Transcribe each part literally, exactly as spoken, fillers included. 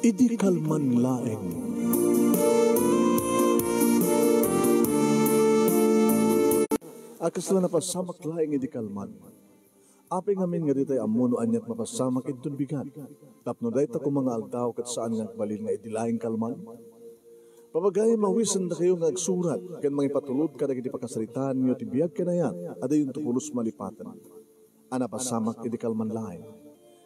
Idi kalman laeng. A kasla napasamak laeng idi kalman. Apay ngamin nga ditay ammo no ania't mapasamak inton bigat. Tapno dayta koma nga aldaw ket saan nga agbalin nga idi laeng kalman. Papagayam, mawisendakayo nga agsurat ken mangipatulod kadagiti pakasaritaanyo ti biag ken ayat a dayonto pulos malipaten a napasamak idi kalman laeng.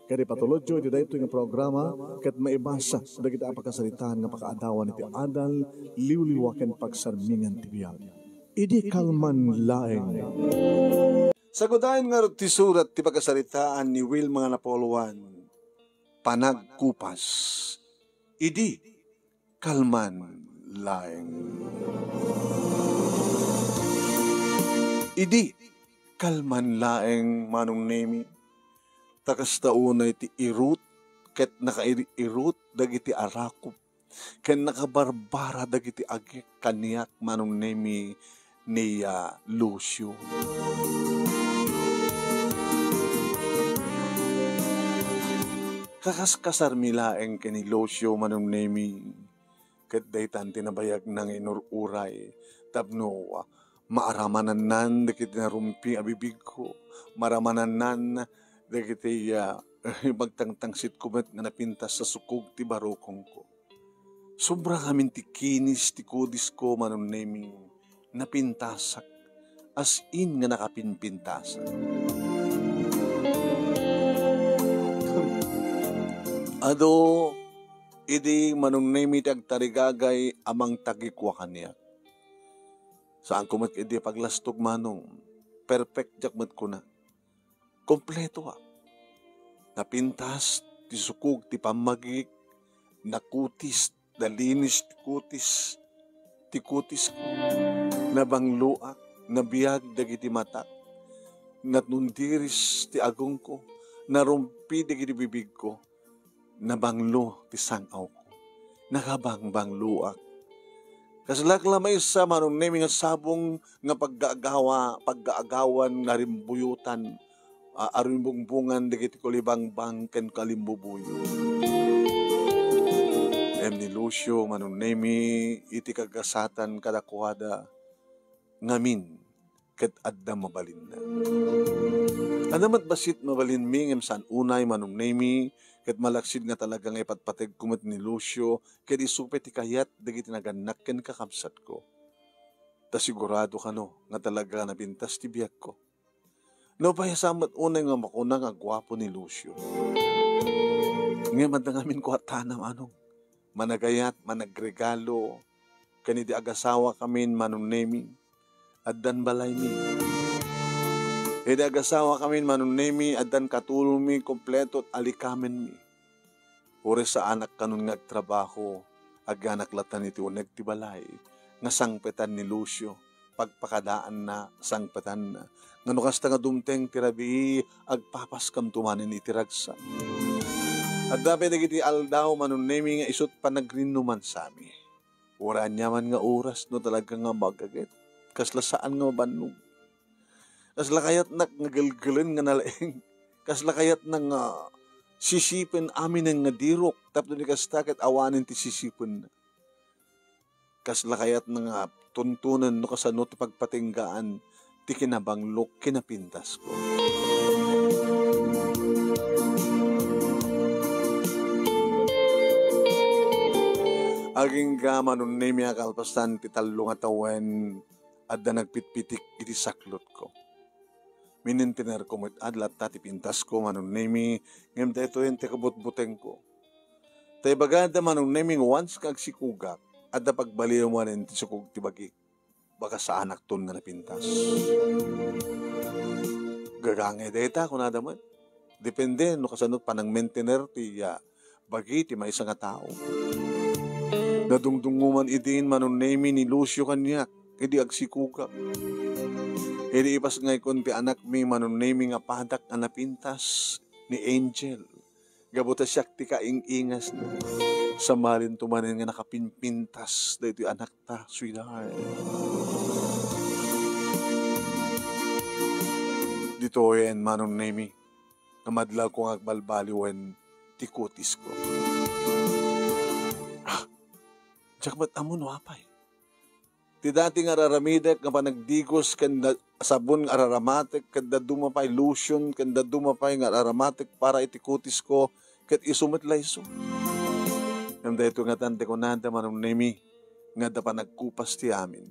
Ket ipatulodyo iti daytoy nga programa ket maibasa dagiti a pakasaritaan nga pakaadawan iti adal, liwliwa ken pagsarmingan ti biag. Idi kalman laeng. Sagudayen ngarud ti surat ti pakasaritaan ni Wilma nga napulwan, Panagkupas. Idi kalman laeng. Idi kalman laeng, Manong Nemi, ta kasta unay ti irut ket nakair-irut dagiti arakop ken nakabarbara dagiti agek kaniak, Manong Nemi, ni, ah, Lucio. Kakaskasarmi laeng ken ni Lucio, Manong Nemi, ket daytan ti nabayagna nga inur-uray tapno, ah, maaramanannan dagiti narumpi a bibigko, maaramanannan dagiti, ah, pagtangtangsitko met nga napintas sa sukog ti barukongko. Sobra ngamin ti kinis ti kudisko, Manong Nemi, napintasak, as in nga nakapinpintasak. Adu idi, Manong Nemi, ti agtarigagay a mangtagikua kaniak. Saanko met idi paglastog, Manong. Perfect diak met kuna. Kompleto a. Napintas ti sukog ti pammagik, nakutis, nalinis ti kutis, ti kutisko. Nabangloak, nabiag dagiti matak, natundiris ti agongko, narumpi dagiti bibigko. Nabanglo ti sang-awko. Nakabangbangloak. Kaslak la maysa, Manong Nemi, nga sabong nga paggaagawa, paggaagawan nga rimbuyotan, a, a rimbungbungan dagiti kulibangbang ken kalimbubuyo. Em ni Lucio, Manong Nemi, iti kagasatan kadakuada ngamin ket adda mabalinna. Adda met bassit mabalinmi ngem saan unay, Manong Nemi, ket malaksid nga talaga nga ipatpategko met ni Lucio ket isu pay ti kayat dagiti nagannak ken kakabsatko. Ta sigurado kano nga talaga napintas ti biagko. Nupay saan met unay nga makuna nga guapo ni Lucio. Ngem adda ngamin kuartana, Manong. Managayat, managregalo, ken idi agasawakamin, Manong Nemi, addan balaymi. Idi agasawakamin, Manong Nemi, addan katulongmi, kompleto ti alikamenmi. Uray saanak kanon nga agtrabaho, agyanak latta iti uneg ti balay nga sangpetan ni Lucio, pagpakadaanna, sangpetanna. Nga no kasta nga dumteng ti rabii, agpapaskamto manen iti ragsak. Adda pay dagiti aldaw, Manong Nemi, nga isut' panagrinnumansami. Uray aniaman nga oras no talaga nga magaget, kasla saan nga mabannog. Kasla kayatnak nga gelgelen nga nalaing. Kasla kayatna nga sisipen aminen nga dirok, tapno di kasta ket awanen ti sisipenna. Kasla kayatna nga tuntunen no kasano ti pagpatinggaan ti kinabanglok, kinapintasko. Agingga, Manong Nemi, a kalpasan ti tallo nga tawen, adda nagpitpitik iti saklotko. Minentenerko met latta ti pintasko, Manong Nemi, ngem daytoyen ti kabutbutengko. Ta ibagada, Manong Nemi, nga once nga agsikogak, adda pagbaliw manen ti sukog ti bagik. Baka saanakton nga napintas. Gagangay dayta, kunada met. Depende no kasano panagmentener ti, ah, bagi ti maysa nga tao. Nadungdungngo man idin, Manong Nemi, ni Lucio kaniak idi agsikogak. Idi ipasngaykon ti anakmi, Manong Nemi, nga padak a napintas ni Angel. Gapu ta siak ti kaing-ingasna. Samalinto manen nga nakapimpintas daytoy anakta, sweetheart. Ditoyen, Manong Nemi, nga madlawko nga agbalbaliwen ti kutisko. Diak met ammo no apay. Ti dati nga araramidek nga panagdigos ken da-, sabon nga araramatek ken dadduma pay lotion ken dadduma pay nga araramatek para iti kutisko ket isu met la isu. Ngem daytoy ngatan ti kunada, Manong Nemi, nga adda panagkupas ti amin.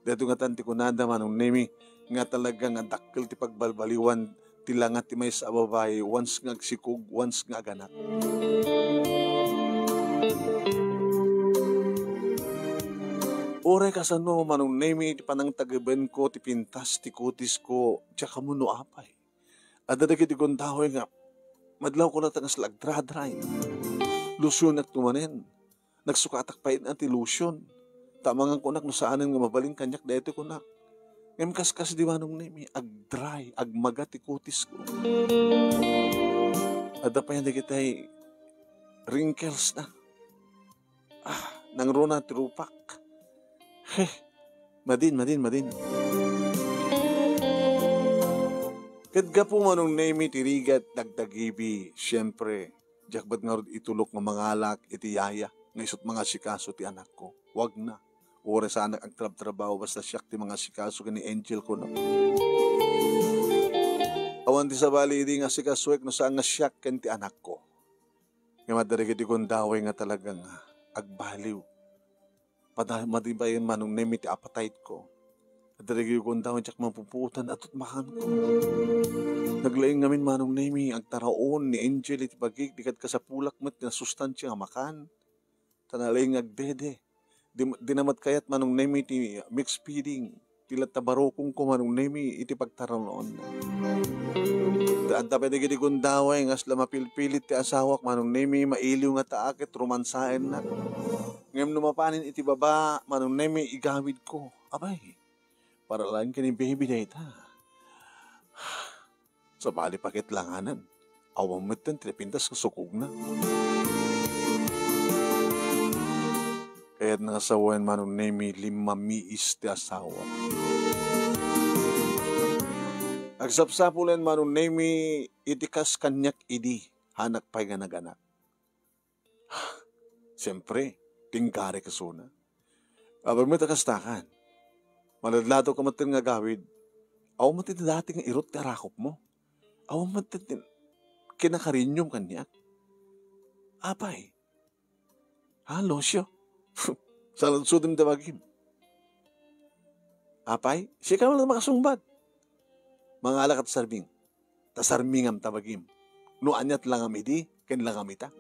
Daytoy ngatan ti kunada, Manong Nemi, nga talaga nga dakkel ti pagbalbaliwan ti langa ti maysa a babai once nga agsikog, once nga aganak. Uray kasano, Manong Nemi, ti panangtagebenko ti pintas ti kutisko, diak ammo no apay. Adda dagiti gundaway nga madlawko latta nga sila agdradray. Lotionek no manen. Nagsukatak pay anti-lotion. Ta amangan kunak no saanen nga mabalin kaniak daytoy kunak. Ngem kaskasdi, Manong Nemi, agdry, agmaga ti kutisko. Adda pay dagiti wrinkles na. Ah, nangruna ti rupak. Heh, madin, madin, madin. Ket gapu, Manong Nemi, ti rigat dagdagibi, siempre, diak met ngarud itulok nga mangalak iti yaya nga isut' mangasikaso ti anakko. Wagna. Uray saanak agtrabtrabaho, basta siak ti mangasikaso ken ni Angel kuno. Awan ti sabali idi nga asikasoek no saan nga siak ken ti anakko. Ngem adda dagiti gundaway nga talaga nga agbaliw. Pada-, madi pay, Manong Nemi, ti appetite ko. Adda dagiti gundaway diak mapupuotan, atut makanko. Naglaing ngamin, Manong Nemi, agtaraon ni Angel iti bagik, di kad kasapulak met ti nasustansia nga makan. Ta nalaing nga agdede. Di, di na met kayat, Manong Nemi, ti mixed feeding. Ti latta barukongko, Manong Nemi, iti pagtaraon. Ta adda pay dagiti gundaway nga asla mapilpilit ti asawak, Manong Nemi, mailiw nga taa ket romansaennak. Ngem no mapanen iti baba, Manong Nemi, igawidko. Abay, para laeng ken ni baby dayta. Sabali pa ket langanan. Awan metten ti napintas nga sukogna. Kayatna nga sawen, Manong Nemi, limmamiis ti asawa. Agsapsapulen, Manong Nemi, iti kas kaniak idi, hanak pay nga naganak. Siempre, tinggari kasuna. Apay met a kastakan? Maladladaw ka met nga agawid. Awan met ti dati nga irut ti arakopmo. Awan met ti kinakarinyom kaniak. Apay? Ha, Lucio? Saludsodem ti bagim. Apay? Sika man makasungbat. Mangalak at sarbing. Ta sarmingam ta bagim. No aniat langam idi, ken langam ita.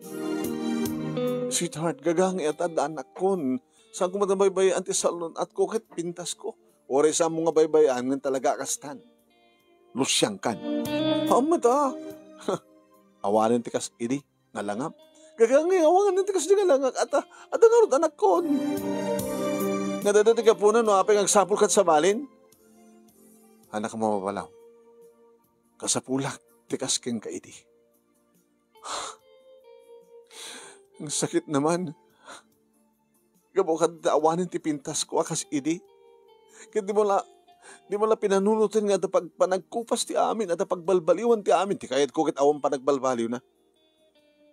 Sweetheart, gagangi ata da anakkon. Saan ko met a baybay-an ti salun-atko ket pintasko? Uray saanmo nga baybay-an ngem talaga a kastan. Lusiangkan. Haam met a. Awanen ti kas idi nga langam. Gagangi, awanen ti kasdi nga langak. Ata, adda ngarud anakkon. Nga dayta ti gapuna no apay nga agsapul kad sabalin? Anak a mababalaw. Kasapulak ti kas kenka idi. Ang sakit naman. Gapu kad awanen ti pintasko a kas idi. Ket di mo la, di mo la pinanunoten nga adda pag-, panagkupas ti amin, adda pagbalbaliwan ti amin. Ti kayatko ket awan panagbalbaliwna.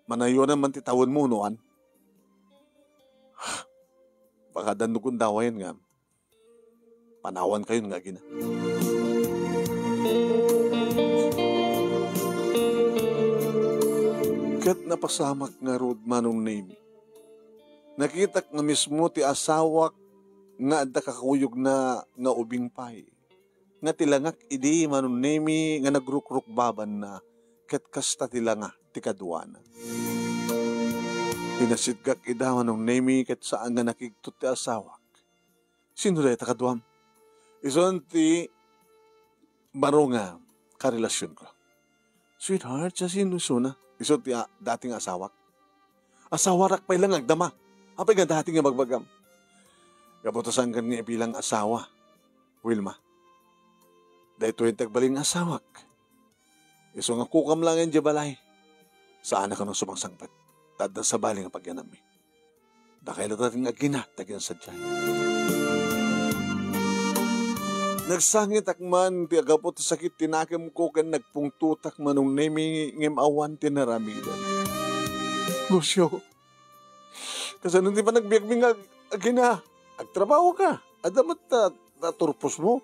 Manayonan man ti tawenmo, no an? Baka adda no gundaway nga panawankayon nga agina. Ket napasamak ngarud, Manong Nemi. Nakitak nga mismo ti asawak nga adda kakuyogna nga ubing pay. Nga ti langak idi, Manong Nemi, nga nagrukrukbabanna, ket kasta ti langa ti kaduana. Inasitgak ida, Manong Nemi, ket saan nga nakigtot ti asawak. Sino dayta kaduam? Isun ti baro nga karelasionko. Sweetheart, sa sino isuna? Isu ti, ah, dati nga asawak. Asawarak pay lang agdama. Apay nga dati nga bagbagam? Gapu ta saankan nga ibilang asawa, Wilma. Daytoy ti agbalin nga asawak. Isu nga kukam lang idiay balay. Saanak a sumangsangpet. Ta adda sabali nga pagyanammi. Dakay latta ti agina, ta aginan sadiay. Nagsangitak man ti gapu ti sakit ti nakemko ken nagpungtotak, Manong Nemi, ngem awan ti naramiden. Lucio, kasano ti panagbiagmi nga ag-, Agina, agtrabahoka. Adda met ta, ta turposmo.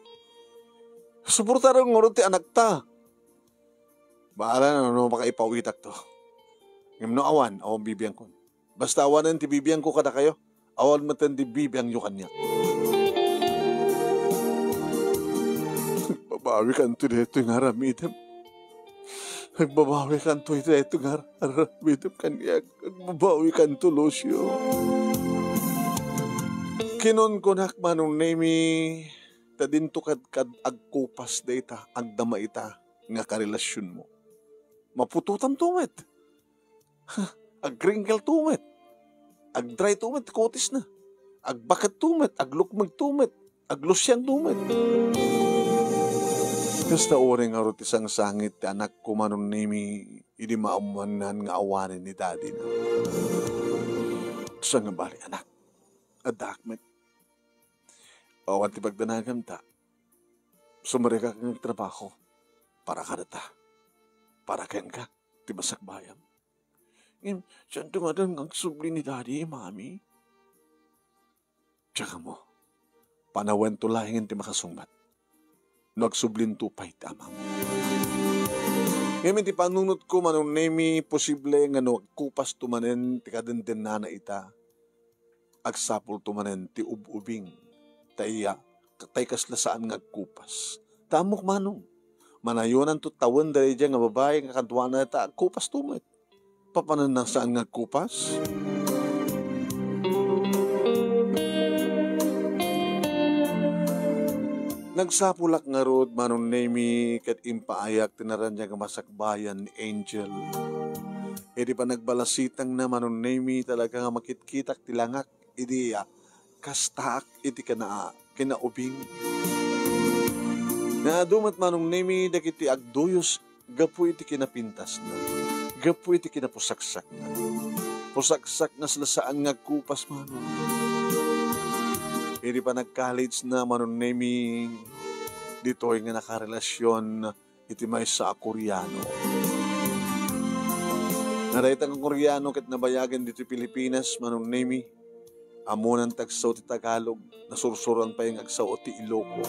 Suportaram ngarud ti anakta. Bahala na no makaipawitakto. Ngem no awan, awan bibiangkon. Basta awanen ti bibiangko kadakayo, awan metten ti bibiangyo kaniak. Agbabawikanto daytoy nga aramidem. Agbabawikanto daytoy nga ar-, aramidem kaniak. Agbabawikanto, Lucio. Kinunkunak, Manong Nemi, ta dinto kad, kad agkupas dayta, agdama ita nga karelasionmo. Maputotanto met. Agkringkelto met. Agdryto met ti kutisna. Agbaket to met, aglukmegto met, aglusiangto met. Kasta uray ngarud ti sangsangit ti anakko, Manong Nemi, idi maammoannan nga awanen ni dadina. Saan nga bali, anak? Addaak met. Awan ti pagdanagam ta. Sumarigak nga agtrabaho para kadata. Para kenka, ti masakbayam. Ngem, saanto ngadan nga agsubli ni Daddy, Mami? Tsaka mo, panawento laengen ti makasungbat no agsublinto pay ti amam. Ngem iti panunotko, Manong Nemi, posible nga no agkupasto manen ti kadendennana ita, agsapulto manen ti ub-ubing. Ta iya, tay kasla saan nga agkupas. Ta ammok, Manong, manayonanto tawen daydiay nga babai nga kaduana ta agkupasto met. Papananna saan nga agkupas? Nagsapulak ngarud, Manong Nemi, ket impaayak ti naraniag a masakbayan ni Angel. Idi panagbalasitangna, Manong Nemi, talaga nga makitkitak ti langak idi, ah, kastaak iti kina-, kinaubing. Nga adu met, Manong Nemi, dagiti agduyos gapu iti kinapintasna, gapu iti kinapusaksakna. Pusaksak nga saan nga agkupas, Manong. Idi panag-college na, Manong Nemi, ditoy nga nakarelasion iti maysa a Koreano. Nga dayta nga Koreano ket nabayagen ditoy Pilipinas, Manong Nemi, ammonan ti agsao ti Tagalog, nasursuran pay nga agsao ti Iloko.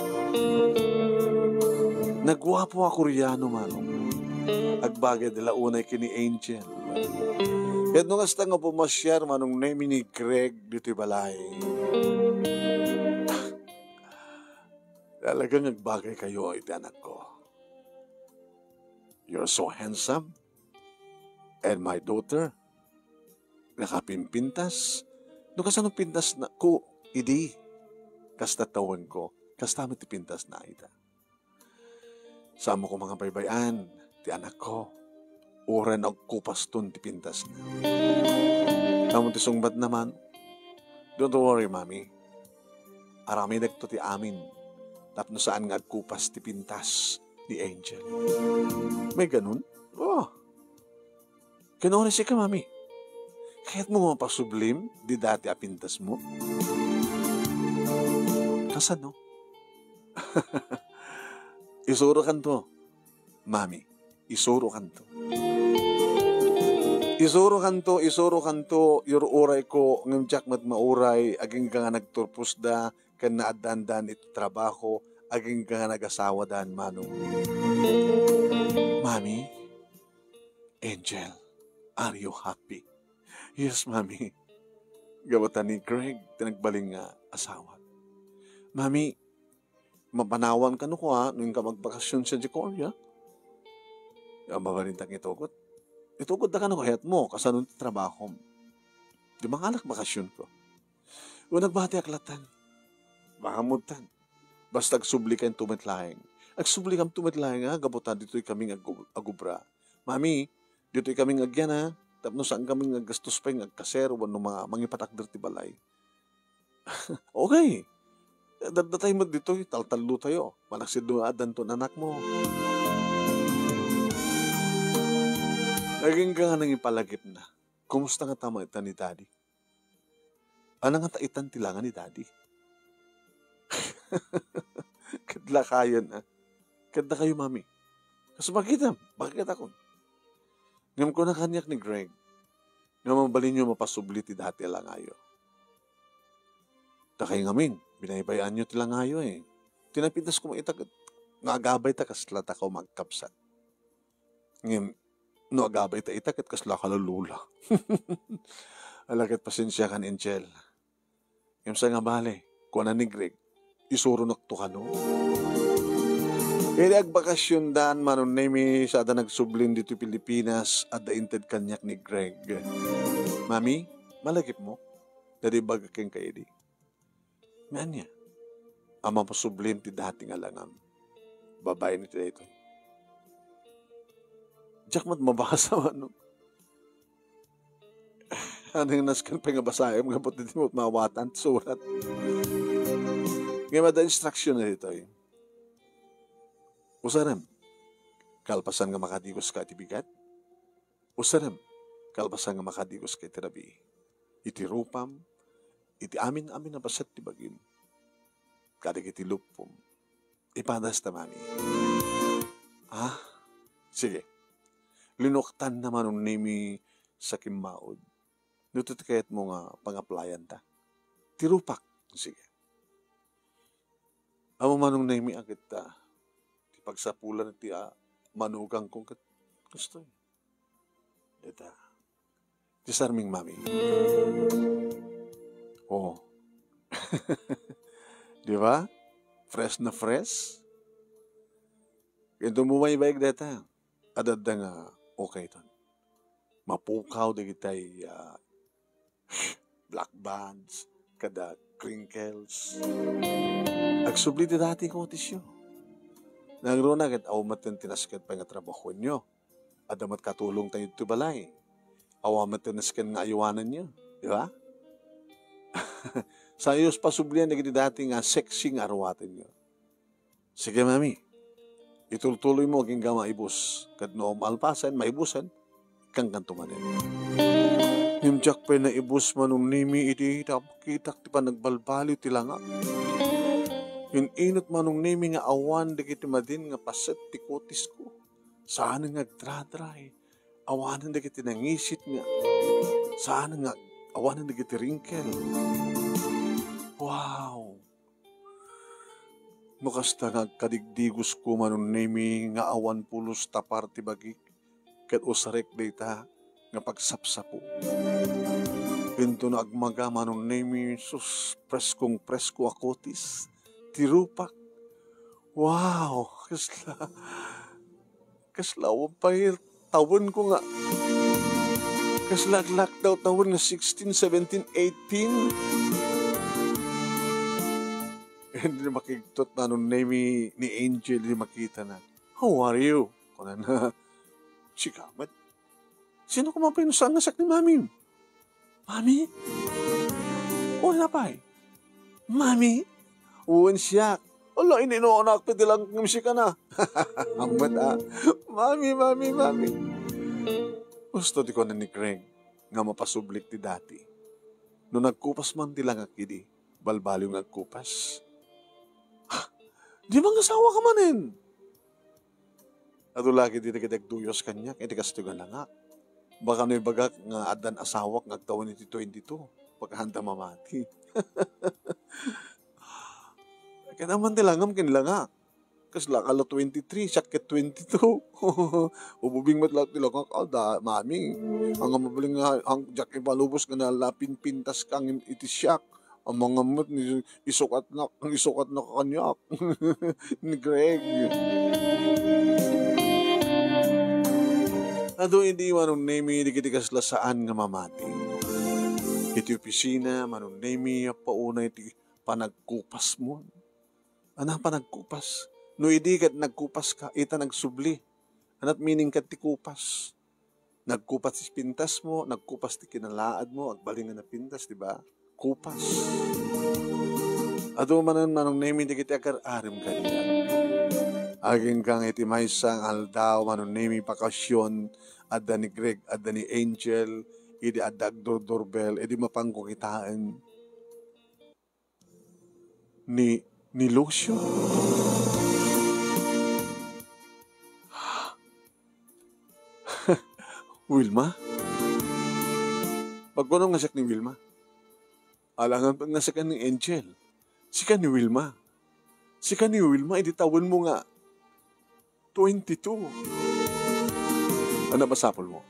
Naguapo a Koreano, Manong. Agbagay da la unay ken ni Angel. Ket no kasta nga pumasiar, Manong Nemi, ni Greg ditoy balay. Talagang agbagay kayo iti anakko. You're so handsome. And my daughter, nakapimpintas. No kasano pintasna ko, idi, kasta tawenko, kasta met ti pintasna ita. Saanmo koma nga baybay-an ti anakko, uray no agkupaston ti pintasna. Ammom ti sungbatna, Manong? Don't worry, Mami. Aramidekto ti amin tapno saan nga agkupas ti pintas ni Angel. May ganun? Oh. Ken uray sika, Mami, kayatmo nga mapasublim ti dati a pintasmo? Kasano? Isurokanto, Mami. Isurokanto. Isurokanto, isurokanto, yur-urayko, ngem diak met mauray, agingga nga nagturposda, ken naaddaandan iti trabaho, agingga nga nagasawadan, Manong. Mami, Angel, are you happy? Yes, Mami. Gapu ta ni Greg ti nagbalin nga asawak. Mami, mapanawan kano kua no inka magbakasyon sa Korea? Mabalintak itugot. Itugot da kano kayatmo, kasano ti trabahom? Di mangalak bakasyonko. O nagbatiak latan. Maammotan. Basta agsublika inton met laeng. Agsublikam inton met laeng, ha, gapu ta ditoy kami nga ag-, agubra. Mami, ditoy kami nga agyan, ha, tapno saan kami nga aggastos pay nga agkasero wenno ma-, mangipatakder ti balay. Okay. Daddatay met ditoy, taltallotayo. Panagsiddo nga addanton anakmo. Agingga nga nangipalagipna. Kumusta nga ta met ni Daddy? Ania nga ta itan ti langa ni Daddy? Ket lakayen, ah. Ket dakayo, Mami. Kas bakit, ah? Bakit ako? Ngem kuna kaniak ni Greg, nga mabalinyo mapasubli ti dati a langayo. Kay ngamin, binaybay-anyo ti langayo, eh. Ti napintas koma ita ket nga agabay ta kasla ta kaw magkabsat. Ngem, no agabay ta ita ket kasla kalulula. Ala ket pasensiakan, Angel. Ngem sa nga bale, kuana ni Greg, isuronakto kano. Idi agbakasiondan, Manong Nemi, sa adda nagsublin ditoy Pilipinas, adda inted kaniak ni Greg. Mami, malagipmo? Dadi bagak kenka idi. Nga ania? A mapasublin ti dati nga langam. Babaen iti daytoy. Diak met mabasa, Manong. Ano yung nasken pay nga basaem, nga ba't di mo mawatan ti surat? Nga mada instruction na ditoy. Usarem, kalpasan nga makadigoska iti bigat, usarem, kalpasan nga makadigoska iti rabii, iti rupam, iti amin-amin a paset ti bagim, kadagiti luppom, ipadas ta, Mami. Ah, sige. Linuaktanna, Manong Nemi, sa kimmaud. No, ti kayatmo nga pangaplayan ta. Ti rupak. Sige. Amo, Manong Nemi, a ket, ah, ti pagsapulan ti, ah, manugangko ket kastoy. Deta. Ti sarming, Mami. Oh. Di ba? Fresh na fresh. Ket no bumaybaig deta, adda nga okay ton. Mapukaw dagitay, ah, black bands, kada crinkles. Agsubli ti dati kutisyo. Nangruna ket awan met ti nasken pay nga trabahoenyo. Adda met katulongtayo iti balay. Awan met ti nasken nga aywanenyo, di ba? Sayo pasublian dagiti dati nga sexy nga aruatenyo. Sige, Mami. Itultuloymo agingga maibus. Ket no malpasen, maibusen, ikkankanto manen. Ngem diak pay naibus, Manong Nemi, idi nakitak ti panagbalbaliw ti langak. In-inut, Manong Nemi, nga awan dagiti madin nga paset ti kutisko. Saan nga agdradray. Awanen dagiti nangisit nga. Saan nga awanen dagiti wrinkle. Wow! No kasta nga agkadigdigosko, Manong Nemi, nga awan pulos tapar ti bagik, ket usarek dayta nga pagsapsapo. Intono agmaga, Manong Nemi, sus, preskong presko a kutis, ti rupak. Wow, kasla, kasla awan pay tawenko nga, kasla aglakdaw tawen nga sixteen, seventeen, eighteen. Idi makigtot, Manong Nemi, ni Angel, idi makitana. "How are you?" kunana. Sika met. Sino koma pay no saan nga siak ni Mami? Mami? Wen apay? Mami? Wen siak. Ala, ininuanak pay ti langak ngem sika na. Ammet, ah. Mami, Mami, Mami. Husto ti kuna ni Greg nga mapasublik ti dati. No nagkupas man ti langak idi, balbaliw nga agkupas. "Ah, di mangasawa ka manen?" Adu la ketdi dagiti agduyos kaniak iti kastoy nga langak. Baka no ibagak nga addan asawak nga agtawen iti twenty-two, pagkaanta mamati. Ket aman ti langam ken langak. Kasla kala twenty-three, siak ket twenty-two. Ububing met laeng ti langak, ah, da, mami. Ang mabalin nga, ang diak ipalubos nga nalapinpintas ka ngem iti siak. Amangan met ni isukatnak, isukatnak kaniak ni Greg. Adu idi Manong Nemi dagiti kasla saan nga mamati. Iti opisina, Manong Nemi, appauna iti panagkupasmo. Ana panagkupas? No idi ket nagkupas ka, ita nagsubli. Anat meaning ket ti kupas? Nagkupas ti pintasmo, nagkupas ti kinalaadmo, agbalin nga napintas, di ba? Kupas. Adu manen, Manong Nemi, dagiti agar-arem kaniak. Agingga iti maysa nga aldaw, Manong Nemi, bakasion, adda ni Greg, adda ni Angel, idi adda agdurdurbel, idi mapanko kitaen. Ni, ni Lucio? Wilma? Pagkuno nga siak ni Wilma? Alangan nga sika ni Angel. Sika ni Wilma. Sika ni Wilma, idi tawenmo nga twenty-two. Ano masapulmo?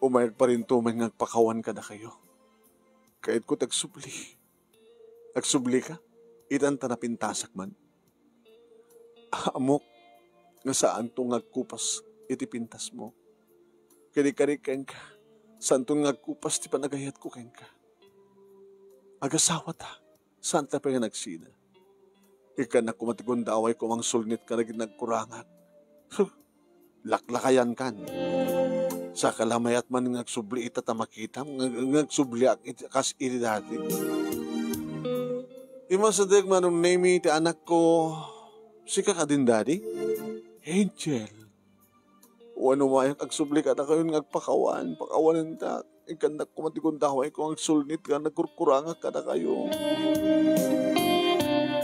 Umayag pa rin to, may nga agpakawan kadakayo. Kayatko ti agsubli. Agsublika? Itan ta napintasak man. Ammok nga saanto nga agkupas iti pintasmo. Kadi-kadi kenka, saanto nga agkupas ti panagayatko kenka. Agasawata, saanta pay nga nagsina. Ikkannak koma ti gundawayko a mangsulnit kadagiti nagkurangak. Huh, laklakayankan. Saka la mayat man nga agsubli ita ta makitam nga, nga agsubliak iti, kas iti dati. Imasideg, Manong Nemi, ti anakko, sika kadin, Daddy? Angel. Wenno, mayat agsubli kadakayon nga agpakawan, pakawanentak. Ikkannak koma ti gundawayko nga agsulnit nga nagkurkurangak kadakayo.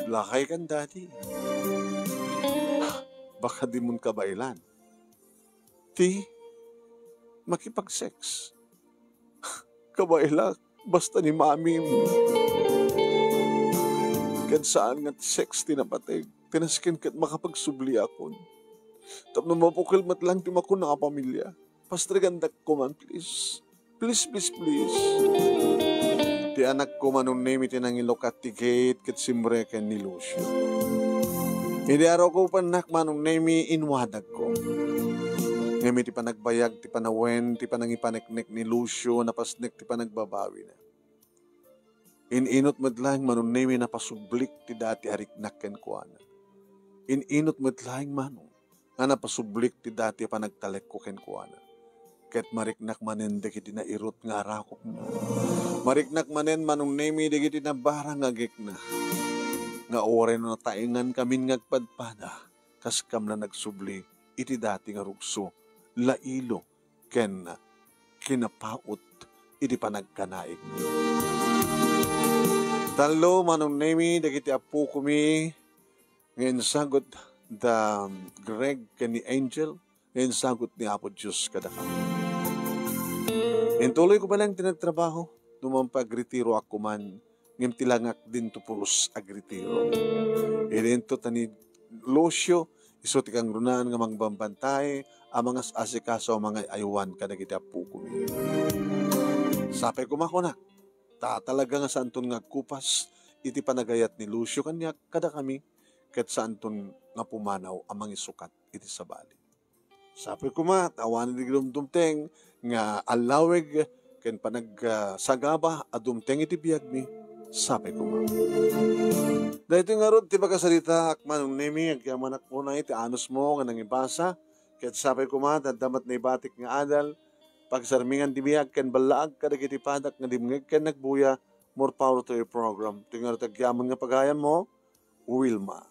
Lakaykan, Daddy. Baka dimon kabaelan ti makipag-sex. Kabaelak, basta ni Mamim. Ket saan nga ti sex ti napateg. Ti nasken ket makapagsubliakon. Tapno mabukel met laeng ti makuna a pamilia. Pastregandak koma, please. Please, please, please. Ti anakko, Manong Nemi, ti nangilukat ti gate ket simreken ni Lucio. Idi arukopennak, Manong Nemi, inwadagko. Ngem iti panagbayag ti panawen, ti panangipaneknek ni Lucio, napasnek ti panagbabawina. In-inut met laeng, Manong Nemi, napasublik ti dati a riknak kenkuana. In-inut met laeng, Manong, nga napasublik ti dati a panagtalekko kenkuana. Ket mariknak manen dagiti nairut nga arakupna. Mariknak manen, Manong Nemi, dagiti nabarang nga agekna. Nga uray no nataengankamin nga agpadpada, kas kamna nagsubli iti dati nga rugso, lailo, ken kinapaut iti panagkanaigmi. Tallo, Manong Nemi, dagiti appokomi nga insagut da Greg ken ni Angel, nga insagut ni Apo Dios kadakami. Intuloyko met laeng ti nagtrabaho, no mampagretiro ak koman, ngem ti langak dinto pulos agretiro. Idinto ta ni Lucio, isu ti kangrunaan nga mangbambantay a mangas-asikaso a mangay-aywan kadagiti appokomi. Sapay koma, kunak, ta talaga nga saanton nga agkupas iti panagayat ni Lucio kaniak kadakami, ket saanton nga pumanaw a mangisukat iti sabali. Sapay koma, ta awanen ti dumdumteng nga allawig ken panagsagaba a dumteng iti biagmi. Sapay koma. Daytoy ngarud ti pakasaritaak, Manong Nemi, agyamanak unay ti anusmo nga nangibasa, ket sapay koma, ta adda met naibatik nga adal, pagsarmingan ti biag ken ballaag kadagiti padak nga dimngeg ken nagbuya. More power to your program. Daytoy ngarud ti agyaman nga pagayammo, Wilma.